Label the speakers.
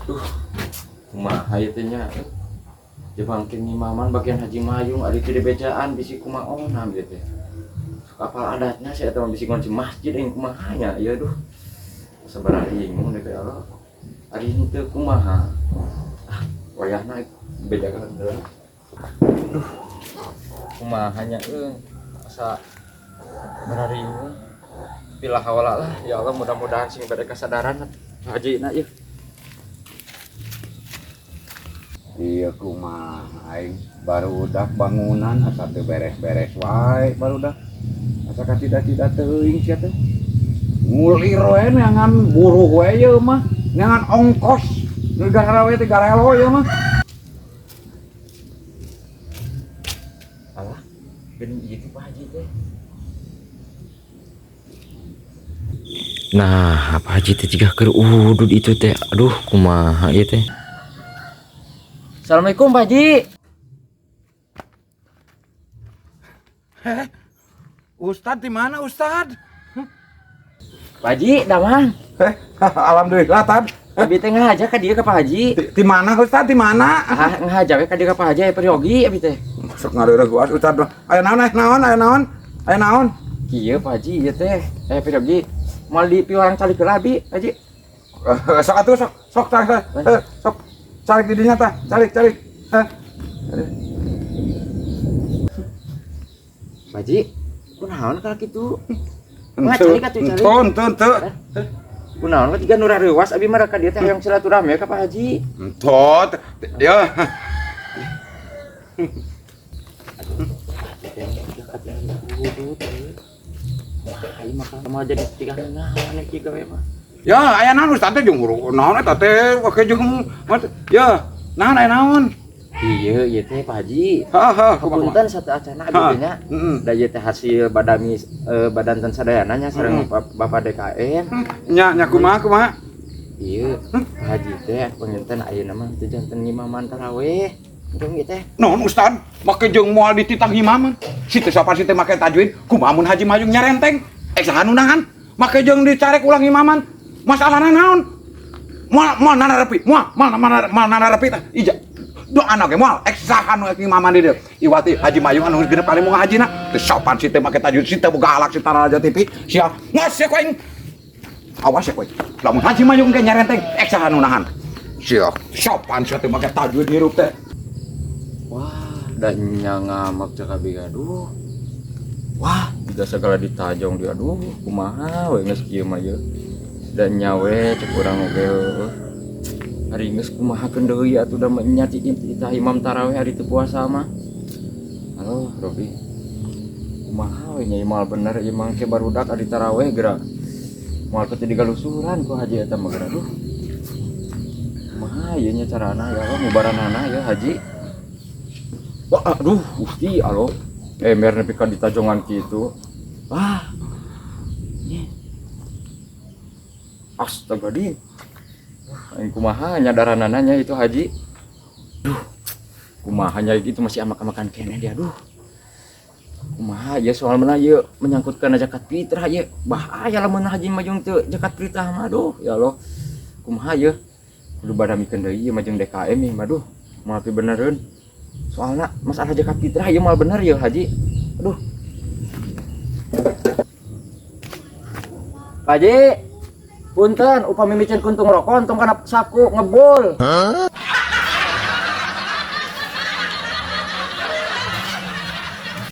Speaker 1: Duh, kumaha ieu teh nya? Jebangkeun ngimaman bagian Haji Mayung ari teu dibejaan bisi kumaona ieu teh. Sok apal adatna sia eta mah bisi ngunci masjid aing kumaha nya ieu duh. Sabaraha bingung deh ya Allah. Ari henteu kumaha? Ah, wayahna bejakeun heula. Duh. Kumaha nya euy. Asa barariung. Pilah hawala lah ya Allah, mudah-mudahan sing bade kasadaran Haji na ieu.
Speaker 2: Iya kumaha aing barudak bangunan asa teu beres-beres wae barudak. Asa kacida-cida teuing sia teh. Ngulir we neangan buruh we ieu mah, neangan ongkos. Nu garawe teh garelo ieu mah.
Speaker 1: Alah, geuning ieu teh Pak Haji teh. Nah, Pak Haji teh jiga keur udud itu teh. Aduh, kumaha ieu teh. Assalamualaikum Pak Haji.
Speaker 2: Heh. Ustad di mana Ustad?
Speaker 1: Pak Haji, damang.
Speaker 2: Heh, alhamdulillah Tad.
Speaker 1: Abi teh ngajak ka dieu ka Pak Haji.
Speaker 2: Di mana Ustad? Di mana?
Speaker 1: Ah, ngajak we ka dieu ka Pak Haji aya peryogi abi teh.
Speaker 2: Sok ngareureuh Ustad. Aya naon aya naon aya naon? Aya naon?
Speaker 1: Kieu Pak Haji ieu teh. Aya peryogi. Moal di piwarang calik heula abi, Haji.
Speaker 2: Sok atuh sok sok calik sok calik di dinya tah, calik calik. Heh.
Speaker 1: Pak Haji, kunaon kalau kitu? Mah calik atuh calik.
Speaker 2: Henteu henteu henteu.
Speaker 1: Kunaon mah tiga nu rareuwas abi mah ka dieu teh hayang silaturahmi ka Pak Haji.
Speaker 2: Henteu ya.
Speaker 1: Wah, mah jadi tiga naon kieu gawe mah.
Speaker 2: Ya, aya naon Ustad teh jeung huruf naon eta teh oke jeung ya, naon aya naon?
Speaker 1: Iya, ieu teh Pak Haji.
Speaker 2: Heeh, heeh,
Speaker 1: Punten satu acana abi teh nya.
Speaker 2: Heeh.
Speaker 1: Da ieu teh hasil badami badanten sadayana nya sareng Bapak DKM.
Speaker 2: Nya nya kumaha kumaha?
Speaker 1: Iya, Pak Haji teh panginten ayeuna mah teu janten ngimaman tarawih. Jeung ieu teh.
Speaker 2: Naon Ustad? Make jeung moal dititah ngimaman. Si teh sapa si teh make tajwid, kumaha mun Haji Mayung nyarenteng? Saha nu nahan? Make jeung dicarek ulang imaman. Masalahna naon? Moal moal nanarepi, moal moal moal nanarepi tah. Ija. Doana ge moal ek saha nu ek imaman di dieu. Iwati Haji Mayung anu genep kali mau ngahajina. Teu sopan si teh make tajwid si teh boga alak si Taraja TV. Sia ngos sia ku aing. Awas sia ku aing. Lamun Haji Mayung ge nyarenteng ek saha nu nahan. Sia sopan sia teh make tajwid hirup teh.
Speaker 1: Wah, da nya ngamak cek abi aduh. Wah, juga segala ditajong dia aduh, kumaha we geus kieu mah ieu. Da nya we cek urang oge heueuh. Ari geus kumaha keun deui atuh da mah nya titah imam tarawih hari teu puasa mah. Halo, Robi. Kumaha we nya moal bener ieu mah ke barudak ari tarawih geura. Moal teu digalusuran ku haji eta mah geura duh. Kumaha ieu nya carana ya Allah mubaranana ya haji. Wah, aduh, Gusti Allah. Ember nepi ka ditajongan kitu. Wah. Astaga di. Aing kumaha nyadaranana nya itu haji. Duh. Kumaha nya gitu masih amak-amakan keneh dia aduh. Kumaha ya soal mana ieu menyangkut kana zakat fitrah ieu. Bahaya lamun haji majung teu zakat fitrah mah aduh ya Allah. Kumaha ieu? Kudu badamikeun deui ieu mah jeung DKM ieu mah aduh. Moal pi benereun. Soalna masalah zakat fitrah ieu moal bener ieu haji. Aduh. Pak Haji, punten upami miceun kuntung rokok entong kana saku ngebul.
Speaker 2: Hah?